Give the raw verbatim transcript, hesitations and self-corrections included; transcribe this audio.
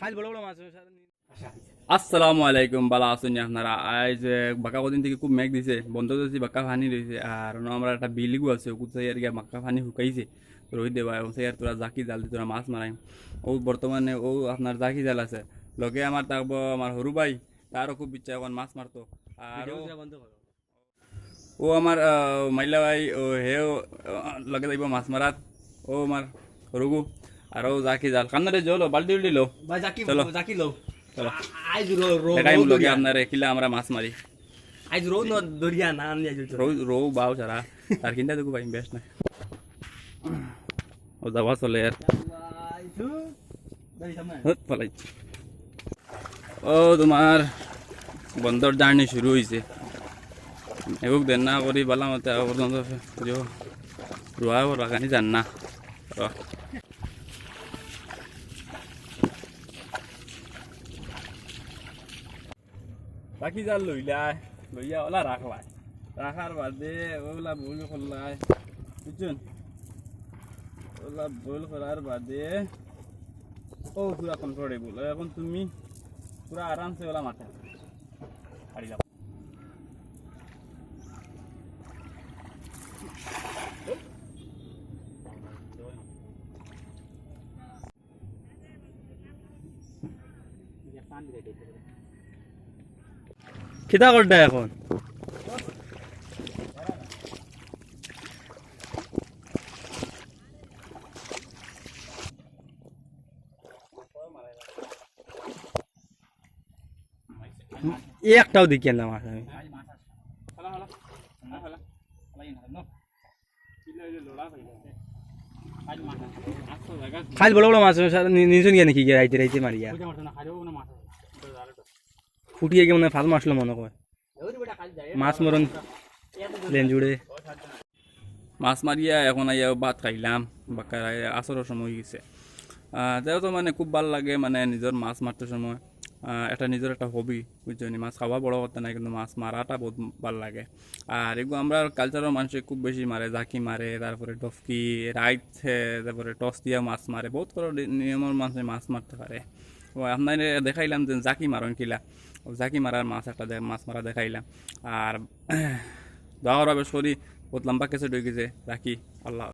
খাইল বড় বড় মাছ। আসসালামু আলাইকুম, বালা আছইন নি আপনারা? আইজ, এ, বাক্কা কদিন থাকি খুব মেঘ দিছে, বন্দর যাইছি বাক্কা পানি রইছে, আর অনো আমরার একটা বিল ইগু আছে, অগুত যাইয়ার গিয়া বাক্কা পানি হুকাইছে, রইদে বা, অখন যাইয়ার থুড়া জাকি জাল দি থুড়া মাছ মারাইমু। অউ বর্তমানে অউ আপনার জাকি জাল আছে, লগে আমার থাকবো আমার হুরু ভাই, তারও খুব ইচ্ছা অখন মাছ মারতো। আর অউ অউ আমার, আহ, মাইলা ভাই, অউ হেও, আহ, লগে যাইবো মাছ মারাত। অউ আমার হুরুগু, আর অউ জাকি জাল। কান্নারে জল, বালতি উল্টি লও। ভাই, জাকি, চলো। জাকি লও। চলো। আ-, আইজ রো-, রো-, দেখাইমু রোদ লগে উগিয়া। আপনারে কিলা আমরা মাছ মারি। আইজ রোদ ন-, দরিয়া না, আমি আইজ রোদ। রোদ, রোদ বাও সারা। আর কিনটা দেখো ভাই, বেশ না। অউ যাওয়া চলের। হুত, ফালাই। অউ তুমার বন্দর journey শুরু অইছে। এগুক দেন না করি বালা মতে আগ পর্যন্ত ফে-, যে রুয়া ও লাগানি যার না। র। বাকি যা লইলায়, লইয়া অলা রাখলায়। রাখার বাদে অলা boil করলায়, বুঝছইন? অলা boil করার বাদে অউ পুরা comfortable। অখন তুমি পুরা আরামসে অলা মারতে পারি। কিতা করতা অখন? একটাও দেখিয়ার না মাছ আমি। খাইল বড় বড় মাছ, নি-, নিছইন গিয়া নাকি গিয়া রাইতে রাইতে মারিয়া? ফুটিয়া গিয়া মানে ফাল মারলো মনো কয়। মাছ মরণ লেঞ্জুড়ে। মাছ মারিয়া অখন আইয়া ভাত খাইলাম, বাক্কা আসরর সময় অইগেছে। আহ, যেহেতু মানে খুব ভালা লাগে মানে নিজর মাছ মারতে সময়, আহ, একটা নিজর একটা hobby, বুঝছইন নি? মাছ খাওয়া বড় কথা নায়, কিন্তু মাছ মারাটা বউত ভালা লাগে। আর এগু আমরার culture-ও মানষে খুব বেশি মারে, জাকি মারে, তারপরে ডফকি, রাইত, এ, তারপরে toss দিয়া মাছ মারে, বউত বড় নি-, নিয়মর মানষে মাছ মারতে পারে। অউ আপনারে দেখাইলাম যে জাকি মারইন কিলা, অউ জাকি মারার মাছ একটা দে-, মাছ মারা দেখাইলাম। আর দোয়া করবা বেশ করি, বউত লম্বা cassette অইগেছে, রাখি, আল্লাহ।